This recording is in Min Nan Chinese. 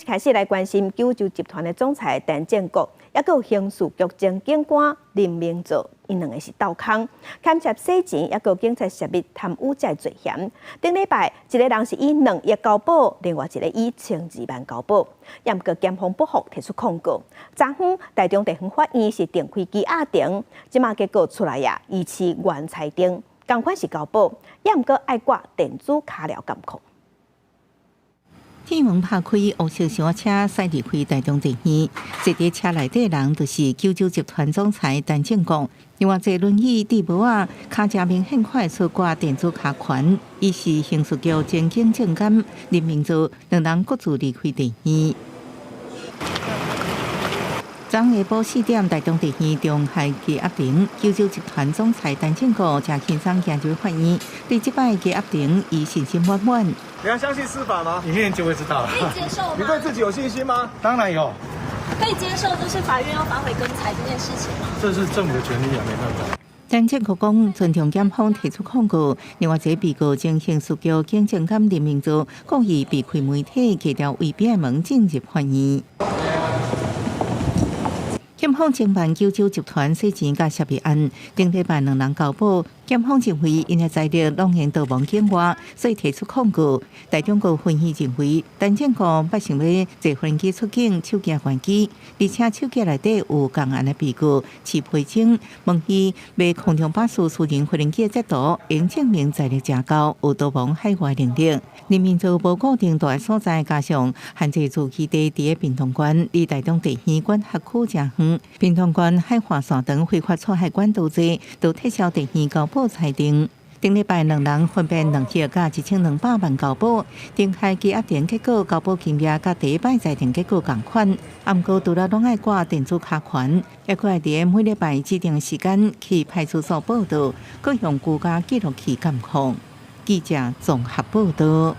開始來關心九州集團的總裁陳建國，抑閣有刑事局前警官林明做，𪜶兩个是鬥空，牽涉洗錢，抑閣警察涉入貪污這罪嫌。頂禮拜一个人是以2億交保，另外一个以1200萬交保，也毋過檢方不服提出控告。昨昏台中地方法院是重開羈押庭，這馬結果出來呀，維持原裁定，仝款是交保，也毋過愛掛電子跤鐐監控。鐵門拍開，烏色小車駛離開台中地院，坐佇車內底人就是九州集團總裁陳建國。另外坐輪椅戴帽仔，跤跡明顯快速掛電子跤環，伊是刑事局前警政監林明做，兩人各自離開地院。昨下晡4點，台中地院重開羈押庭，九州集團總裁陳建國誠輕鬆行入法院，對這擺羈押庭，伊信心滿滿。你還相信司法嗎？裡面就會知道了。可以接受嗎？你對自己有信心嗎？當然有。可以接受，就是法院要發回更裁這件事情嗎？這是政府的權利啊，沒辦法。陳建國講，尊重檢方提出控告，另外一个被告前刑事局警政監林明做，故意避開媒體，隔條圍邊門進入法院。檢方偵辦九州集團洗錢佮涉入案，頂禮拜兩人交保，檢方認為𪜶的財力攏會逃亡境外，所以提出控告。台中國分析認為，陳建國捌想欲坐飛機出境，手機關機，而且手機內底有仝案的被告徐培清，問伊買空中巴士私人飛機的截圖，應證明財力誠夠，有逃亡海外能力。林明做無固定蹛的所在，加上限制住基地佇咧屏東縣，離台中地院管轄區誠遠。屏東縣海岸線長非法出海管道濟，都撤銷地院交保裁定。頂禮拜兩人分別2億佮1200萬交保，重開羈押庭結果交保金額佮第一擺裁定結果仝款。毋過除了攏愛掛電子跤環，抑閣愛佇每禮拜指定時間去派出所報到，閣用居家記錄器監控。記者綜合報道。